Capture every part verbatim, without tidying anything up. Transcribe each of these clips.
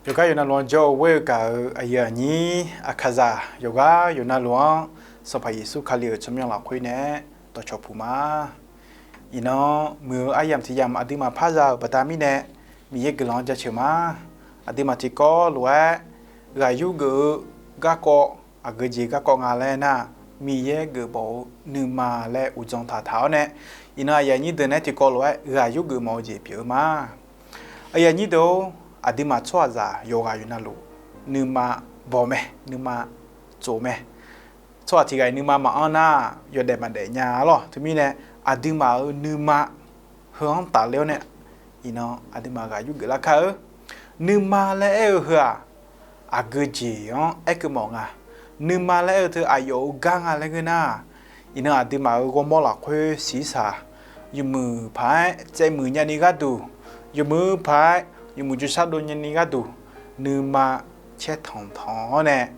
Yawqgar yawqnavluf-anr jawr-eu ghoer-eu gaq-euq aqyuif aqnyir, aqkaqzaq yawqgar yawqnavluf-anr Sanqpaq Yeqsur Kali-euq tsawrmyanr lafkhoer nae dawqcawq puq ma. Iqnan muiq-eu aryamq tiq yamq aqduimaf parza-euq baqda mirnae, Miqyaer guiqlanq-anr jaceuq ma. Aqduimaf tiqkawv lof-aer ghaq yurgeuf-eu garkawv, aqgeujeq garkawv nga laer nar, Miqyaer geufmawf-eu nuima laer uqdzan taqtaq-awr nae, iqnan aqyuif aqnyir deuq nae tiqkawv lof-aer ghaq yurgeuf mawf-eu jeq pyeuf-eu ma. Aqyuif aqnyir deuq-or, aqduimaf tsawrhaqzaq yawqghaq yawqnavluf nuima bawq mae, nuima tsof mae. Tsawrhaq tiq ghaq-iq nuima maqanr nar, yawdaef maqdaef nya-a lawr. Teumirnae, aqduimaf-euq nuima heu-anr tafler-awr nae, iqnan aqduimaf ghaq yurgeuf lar kar-eu. Nuima laer aer-eu heu-aq, aqgeujeq-anr aerkeuv mawf nga. Nuima laer aer-eu teu aqyawf-euq gar nga laer ngeur nar, iqnan aqduimaf-euq ghawrmawr lafkhoer siqsaq, yawmuiq paq-aer tsaevmuiq nyani gharduq, yawmuiq paq-aer yawmuiq jawrshar dov nyani gharduq, nuima caer tanq tanq-awr nae,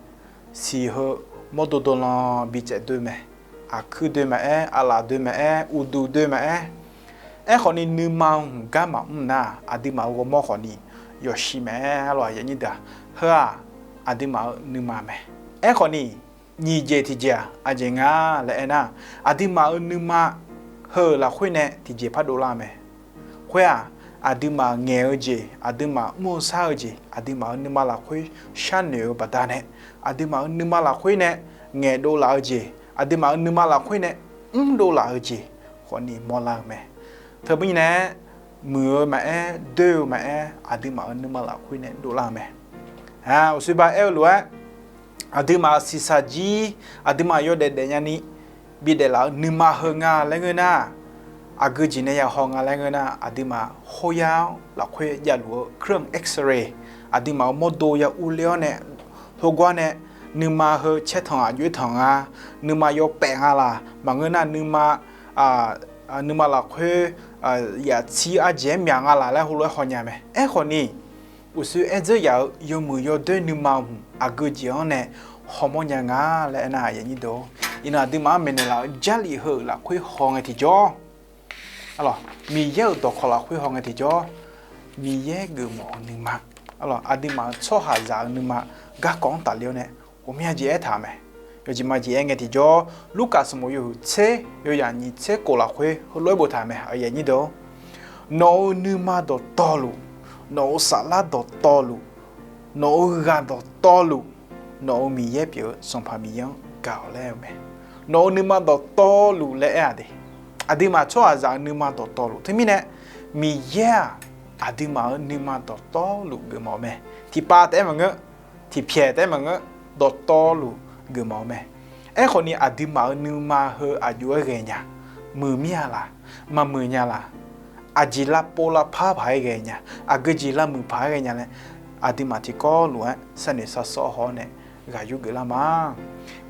siq heu mawrdo dovlan bitsaef doe mae. Aqkuir doe maqaer, aqlaf doe maqaer, uqduq doe maqaer, aerkhawfni nuima hmq gar maqmr nar, aqduimaf-euq ghawrmawr khawfni yawshiq mae. Arlawq, aqyuif aqnyir deuq-aq, heu-aq aqduimaf-euq nuima mae. Aerkhawfni, nyiq jeq tiqjeq-aq aqjeq nga laer aernar, aqduimaf-euq nuima heu-euq lafkhoer nae tiqjeq pardov lar-eu mae. Khoer-aq, aqduimaf ngaeq-eu jeq, aqduimaf mr-eu shar-eu jeq, aqduimaf-euq nuima lafkhoer sharnoeq-eu baqdanae, aqduimaf-euq nuima lafkhoer nae ngaeqdov laf-eu jeq, aqduimaf-euq nuima lafkhoer nae mrdov laf-eu jeq khawfni mawrlar-eu mae. Teumirnae, muiq-eu maqaer, doer-eu maqaer, aqduimaf-euq nuima lafkhoer nae dovlar-eu mae. Uqshoe ba aer-eu lof-aer, aqduimaf siqsaq jir, aqduimaf yawdaef daefnya ni bidaef laf-eu nuima heu nga laer ngeur nar, aqgeujeq nae ya haw nga laer ngeur nar, aqduimaf khoeryar-anr lafkhoer javluf-eu เครื่องเอ็กซเรย์, aqduimaf-euq mawrdo ya urler-awr nae, heugar nae nuima heu caer tanq aqjox-aer tanq nga, nuima yawpaef nga laq, maqngeur nar nuima nuima lafkhoer yaqtsir arjeq-aer myaq nga laq laer heulof-aer hawnya mae. Aerkhawfni, uqshoe aer dzeur yaf-eu yawmuiq yawdoer nuima hmq aqgeujeq-anr nae hawmawr nya nga laer aernar, aqyuif aqnyir deuq, iqnan aqduimaf-anr maeqnaeq laf-eu Jarlif heu-euq lafkhoer haw ngae tiqjawr, Miqyaer-euq dawqkawq lafkhoer haw ngae tiqjawr, Miqyaer geufmawf-eu nuima, aqduimaf-euq tsawrhaqzaq-euq nuima garkawv-anr tafler-awr nae ghawqmya jeq aertaq-euq mae. Yawjeq majeq aer ngae tiqjawr, Lurkaf sanqbof yawhuiq tser, yawyaq nyiq tser kof lafkhoer heulof-aer boftaq-euq mae, aqyuif aqnyir deuq-or, nawq-euq nuima dawqtawvluf, nawq-euq saflar dawqtawvluf, nawq-euq ghaq dawqtawvluf, nawq-euq Miqyaer pyeuf-eu Sanqpaq Miqyaer-anr gaq-awq laer aer-eu mae. Nawq-euq nuima dawqtawvluf laer aer-aq de, aqduimaf tsawrhaqzaq-euq nuima dawqtawvluf. Teumirnae, Miqyaer-aq, aqduimaf-euq nuima dawqtawvluf geufmawf-eu mae. Tiqpav taef-aer maqngeur, tiqpyaeq taef-aer maqngeur, dawqtawvluf geufmawf-eu mae. Aerkhawfni, aqduimaf-euq nuima heu aqjox-aer ghaenya, muiqmir-a laq, maqmuiq nya laq, aqjeq lavpov lavpar paq-aer ghaenya, aqgeujeq lavmuiq paq-aer ghaenya laer, aqduimaf tiqkawv lof-aer sharnoeq sharsawr haw-awr nae ghaq yurgeuf lar ma.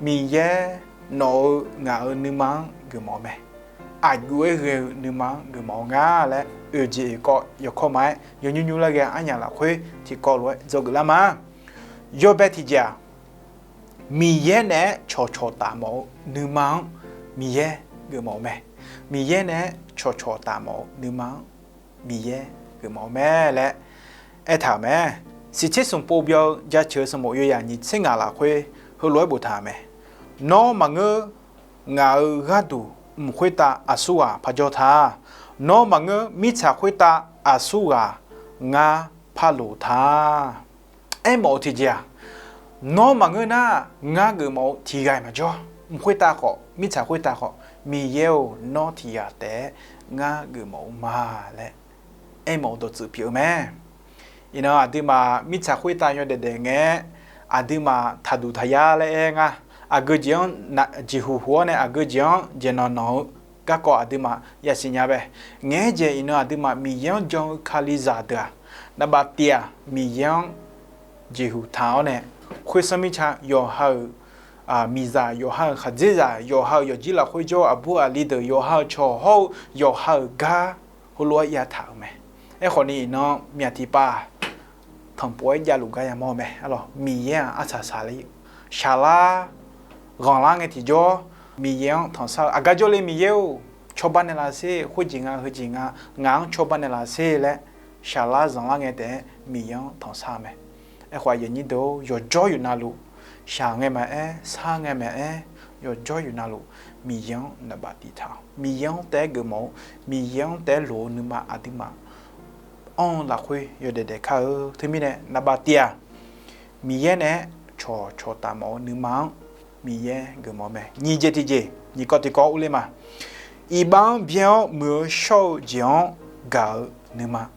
Miqyaer nawq-eu ngaq-euq nuima-anr geufmawf-eu mae. Aqjox-aer ghae-eu nuima-anr geufmawf-eu nga laer oeq jeq oeq kawv yawkawr ma-aer yawnymr nymr lar ghae-eu arnyaf lafkhoer tiqkawv lof-aer dzawgeuf lar ma. Yawbae tiqjeq-aq, Miqyaer naeq-aer cawqcawq taf mawf-eu nuima-anr Miqyaer geufmawf-eu mae. Miqyaer naeq-aer cawqcawq taf mawf-eu nuima-anr Miqyaer geufmawf-eu mae laer aertaq-euq mae. Siqtser smq pov byaw-eu jaceuq-eu sanqbof yawyaq nyiq tser ngaq lafkhoer heulof-aer boftaq-euq mae. Nawr maqngeur, ngaq-euq gharduq mq khoertav aqsurghaq parjawr ta. Nawr maqngeur, mirtsaq khoertav aqsurghaq ngar parloq ta. Aermawf-eu tiqjeq-aq, nawr maqngeur nar, ngar geufmawf-eu tiqghaq-iq maqjawr. Mq khoertav khawf, mirtsaq khoertav khawf, Miqyaer-or, nawr tiqghaq taef-aer ngar geufmawf-eu ma laer aermawf-eu dawqtsuif pyeuf-eu mae. Iqnan aqduimaf mirtsaq khoertav yawdaef daef ngae-aer, aqduimaf taqduq taqyar laer aer nga. Aqgeu jeq-anr jeqhuq huq-awr nae aqgeu jeq-anr jeq nanq nanq-eu garkawv aqduimaf yasiq nya bae. Ngaeq-aer jeq iqnan aqduimaf Miqyaer-anr jan-eu Kalizaq deuq-aq, naqbaf tif-aq Miqyaer-anr jeqhuq taq-awr nae, khoersanr mirtsa yawqha-euq miqzaq, yawqha-euq khaqdzerzaq, yawqha-euq yawqjir lafkhoer jawr-eu aqbur aqli deuq, yawqha-euq cawq hawr-eu yawqha-euq gar heulof-aer yataq-euq mae. Aerkhawfni iqnan myaq tiqpav tanqpov-aer javluf gar yamawr-eu mae. Miqyaer-aq arsaq saqler, shaqlar ghanqlar ngae tiqjawr, Miqyaer-anr tanqsar-eu aqgar jawrle Miqyaer-or, cawba naeqlaf sher, khoerjeq nga heujeq nga, ngaq-anr cawba naeqlaf sher laer shaqlar zanqlar ngae taef-aer Miqyaer-anr tanqsar-eu mae. Aerkhawf aqyuif aqnyir deuq-or, yawqjawr yawqnavluf, shaq ngae maqaer, sar ngae maqaer, yawqjawr yawqnavluf Miqyaer-anr naqbaf tiq taq-awq. Miqyaer-anr taef-aer geufmawf-eu, Miqyaer-anr taef-aer loq-eu nuima aqduimaf anr-eu lafkhoer yawdaef daef kar-eu. Teumirnae naqbaf tiq-aq, Miqyaer nae-aer cawqcawq taf mawf-eu nuima-anr Miqyaer geufmawf-eu mae. Nyiq jeq tiqjeq, nyiq kawv tiq kawv urler ma. Iqbax-anr byae-awr muiq-eu shawr-eu jeq-anr gaq-eu nuima.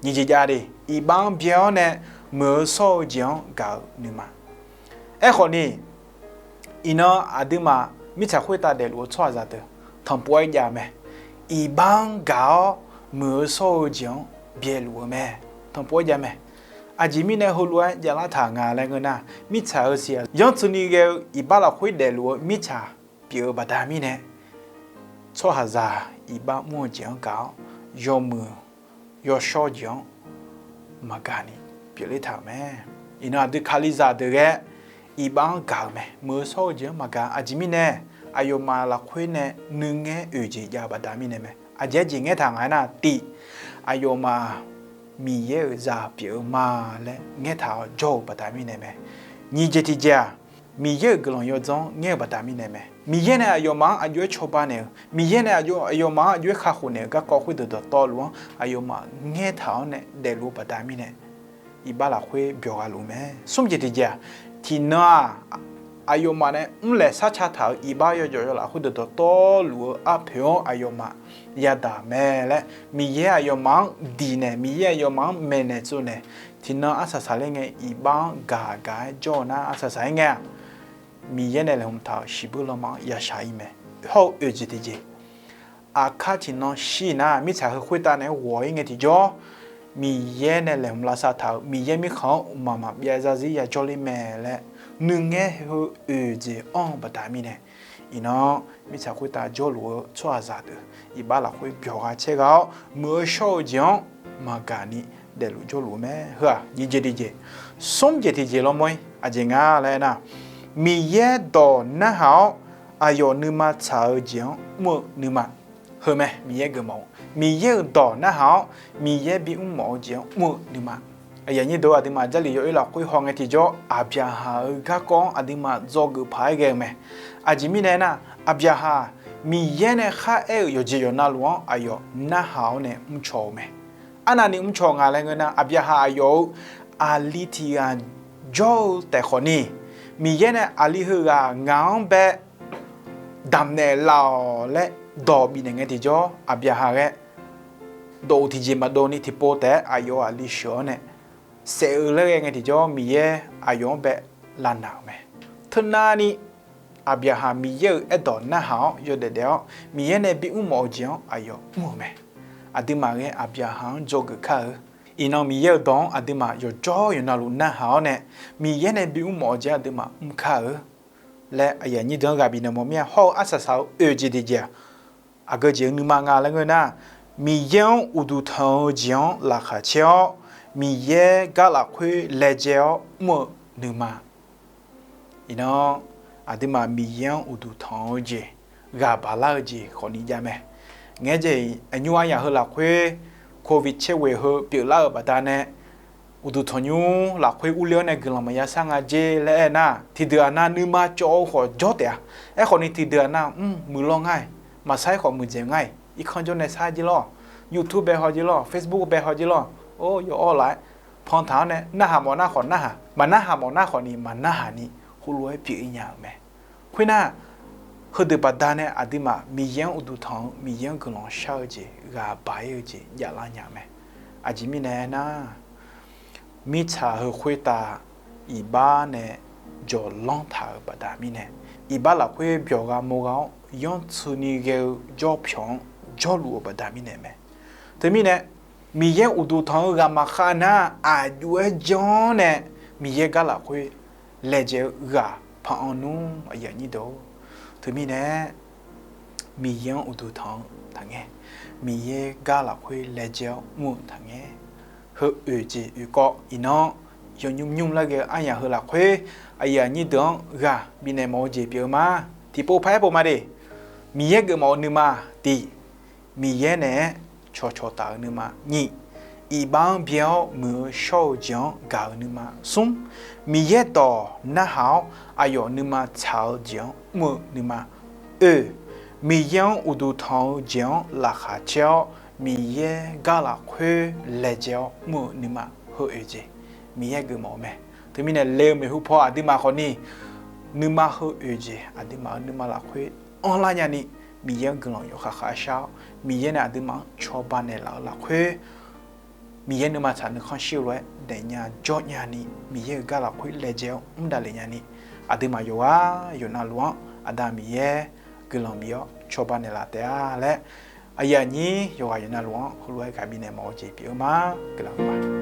Nyiq jeq jav de, iqbax-anr byae-awr nae muiq-eu shawr-eu jeq-anr gaq-eu nuima. Aerkhawf ni, iqnan aqduimaf mirtsaq khoertav daefluf-eu tsawrhaqzaq deuq tanqpov-aer jav mae. Iqbax-anr gaq-awr muiq-eu shawr-eu jeq-anr byaeluf-eu mae. Tanqpov-aer jav mae. Aqjeq mirnae heulof-aer javlar taq nga laer ngeur nar, mirtsaq-euq siq-aq, yanrtsuini ghae-eu iqbax lafkhoer daefluf-eu mirtsaq pyeuf-eu baqda mirnae, tsawrhaqzaq iqbax mr-eu jeq-anr gaq-awr, yawmuiq yawshawr jeq-anr maqgaq ni pyeufler taq-euq mae. Iqnan aqdui Kalizaq deuq ghae iqbax-anr gaq-euq mae. Muiq-eu shawr-eu jeq-anr maqgaq. Aqjeq mirnae, aqyawfmaf lafkhoer nae nuingaer oeq jeq jav-eu baqda mirnae mae. Aqjeq aerjeq ngaertaq nga aernar, tiq, aqyawfmaf Miqyaer-euq zaq pyeuf-eu ma laer ngaertaq-awr jawr-eu baqda mirnae mae. Nyiq jeq tiqjeq-aq, Miqyaer-euq guiqlanq yawdzanr-anr ngaer-eu baqda mirnae mae. Miqyaer nae aqyawfmaf-anr aqjox-aer cawba naeq-euq, Miqyaer nae aqyawfmaf-anr aqjox-aer kakhof naeq-euq garkawv khoerdeuq dawqtawvluf-anr aqyawfmaf ngaertaq-awr nae daefluf-eu baqda mirnae, iqbax lafkhoer byawq gha luf mae. Smr jeq tiqjeq-aq, tiqnan-aq, aqyawfmaf nae mrlaeq sarca taq-euq iqbax yawjawf yawlaf khoerdeuq dawqtawvluf-eu arpoeq-anr aqyawfmaf yadaq mae laer, Miqyaer aqyawfmaf-anr diq naeq, Miqyaer aqyawfmaf-anr maeqnaeq tsovnaeq, tiqnan arsaq saqler ngae iqbax-anr gaq gaq-aer jawr-eu nar arsaq saq-aer ngae-aq, Miqyaer nae laeqhmq taq-euq shiqbuir lanma-anr yashaq-ir mae. Hawr-eu oeq jeq tiqjeq, aqkar tiqnan shir nar mirtsaq heu khoertav naeq-aer ghawq-ir ngae tiqjawr, Miqyaer nae laeqhmq lavsav taq-euq Miqyaer mirkhanq-anr mqmaq maqbyav zarzir yajawr ler mae laer nuingaer heu oeq jeq anr-eu baqda mirnae, iqnan mirtsaq khoertav jawrluf-eu tsawrhaqzaq deuq iqbax lafkhoer byawq gha caer gha-awr, muiq-eu shawr-eu jeq-anr maqgaq ni daefluf jawrluf-eu mae. Heu-aq nyiq jeq tiqjeq. Smr jeq tiqjeq lanmawr-ir aqjeq nga laer aernar, Miqyaer dawq narhaq-awr aqyawf nuima tsaq-eu jeq-anr mr-eu nuima. Heu mae, Miqyaer geufmawf-eu Miqyaer-euq dawq narhaq-awr Miqyaer bimr mawf-eu jeq-anr mr-eu nuima. Aqyuif aqnyir deuq, aqduimaf Jarlif yawoer lafkhoer hawngae tiqjawr Aqbyaqhaq-euq garkawv-anr aqduimaf dzawgeuf paq-aer ghae-eu mae. Aqjeq mirnae aernar, Aqbyaqhaq Miqyaer nae kharaer-euq yawqjeq yawqnavluf-anr aqyawf narhaq-awr nae mrcaw-eu mae. Arnavni mrcaw nga laer ngeur nar, Aqbyaqhaq aqyawf-euq aqli tiq ghaq jawr-eu taef khawf ni, Miqyaer nae aqli heughaq ngaq-anr bae damqnaeq laf-awq laer dawq bifnaeq ngae tiqjawr, Aqbyaqhaq ghae dawq-euq tiqjeq maqdov ni tiqpov taef-aer aqyawf-euq aqli sheuq-awr nae saef-eu laer ghae ngae tiqjawr, Miqyaer aqyawf-anr bae lavnaq-euq mae. Teunavni Aqbyaqhaq Miqyaer-euq aerdawq narhaq-awr yawdaef daef-awr, Miqyaer nae bimr mawf-eu jeq-anr aqyawf mr-euq mae. Aqduimaf ghae Aqbyaqhaq-anr dzawgeuf kar-eu. Iqnan Miqyaer-euq dawq-anr aqduimaf yawqjawr yawqnavluf narhaq-awr nae, Miqyaer nae bimr mawf-eu jeq-anr aqduimaf mr kar-eu laer aqyuif aqnyir deuq-anr ghaq bifnaeq mawf mir-a. Hawr-eu arsaq saq-eu oeq jeq tiqjeq-aq, aqgeu jeq-eu nuima nga laer ngeur nar, Miqyaer-anr uqduq tanq-eu jeq-anr laqkhaq caer-awr, Miqyaer gar lafkhoer laejae-awr mr-eu nuima. Iqnan aqduimaf Miqyaer-anr uqduq tanq-eu jeq, ghaq baq lar-eu jeq khawfni jav mae. Ngaeq-aer jeq-iq, aqnymr aryaq heu lafkhoer Covid tser ghoeq heu pyeuflar-euq baqdanae, uqduq tanqnymr lafkhoer urler-awr nae guiqlanq maqya sar nga jer laer aernar, tiqdeuq-aq nav nuima cawv-eu khawf jawr taef-a. Aerkhawfni tiqdeuq-aq nav mr muiqlawr ngar-iq, maqsar-aer khawf muiqdzaeq ngar-iq, irkanr jawr nae sar jer lawr, YouTube bae haw jer lawr, Facebook bae haw jer lawr, or yawf awr laf-aer pantaq-awr nae narhaq mawf nar khawf narhaq, maqnarhaq mawf nar khawfni maqnarhaq ni heulof-aer pyeuf-ir nya-euq mae. Khoernar, heudeuq baqdanae aqduimaf Miqyaer-anr uqduq tanq-eu, Miqyaer-anr guiqlanq shar-eu jeq ghaq baq-ir-eu jeq javlar nya-eu mae. Aqjeq mirnae aernar, mirtsaq heu khoertav iqbax nae jawqlanr taq-euq baqda mirnae, iqbax lafkhoer byawq gha mawr gha-awr yanrtsuini ghae-eu jawrpyawq-anr jawrluf-eu baqda mirnae mae. Teumirnae, Miqyaer uqduq tanq-eu ghaq maqkhav nar, aqjox-aer janr nae Miqyaer gar lafkhoer laejae-eu ghaq paq-anr nmr. Aqyuif aqnyir deuq-or, teumirnae Miqyaer-anr uqduq tanq-eu taqngae, Miqyaer gar lafkhoer laejae-awr mr-eu taqngae. Heu oeq jeq oeq kawv iqnan-anr yawnymr nymr lar ghae-eu aryaq heu lafkhoer aqyuif aqnyir deuq-anr ghaq bifnaeq mawf-eu jeq pyeuf-eu ma. Tiqpov paq-aer pov ma de. Miqyaer geufmawf-eu nuima tiq, Miqyaer naeq-aer cawqcawq taf-eu nuima nyiq, iqbax-anr byae-awr muiq-eu shawr-eu jeq-anr gaq-eu nuima. Smr, Miqyaer dawq narhaq-awr aqyawf nuima tsaq-eu jeq-anr mr-eu nuima. Oe, Miqyaer-anr uqduq tanq-eu jeq-anr laqkhaq caer-awr Miqyaer gar lafkhoer laejae-awr mr-eu nuima. Heu oe jeq Miqyaer geufmawf-eu mae. Teumirnae le-eu maeqhu paw aqduimaf khawfni nuima heu oe jeq aqduimaf-euq nuima lafkhoer anrlar nyani, Miqyaer-anr guiqlanq yawkhav khav shar-awr Miqyaer nae aqduimaf-anr cawba naeqlaf-eu lafkhoer Miqyaer nuima tsaq nuikhanr shir-eu lof-aer daefnya jawr nyani, Miqyaer-euq gar lafkhoer laejae-awr mr davlef nyani, aqduimaf yawqghaq yawqnavluf-anr Aqda Miqyaer guiqlanq bif-awr cawba naeqlaf taef-a laer, aqyuif aqnyir yawqghaq yawqnavluf-anr heulof-aer gaq bifnaeq mawf-eu jeq pyeuf-eu ma. Guiqlanq ma.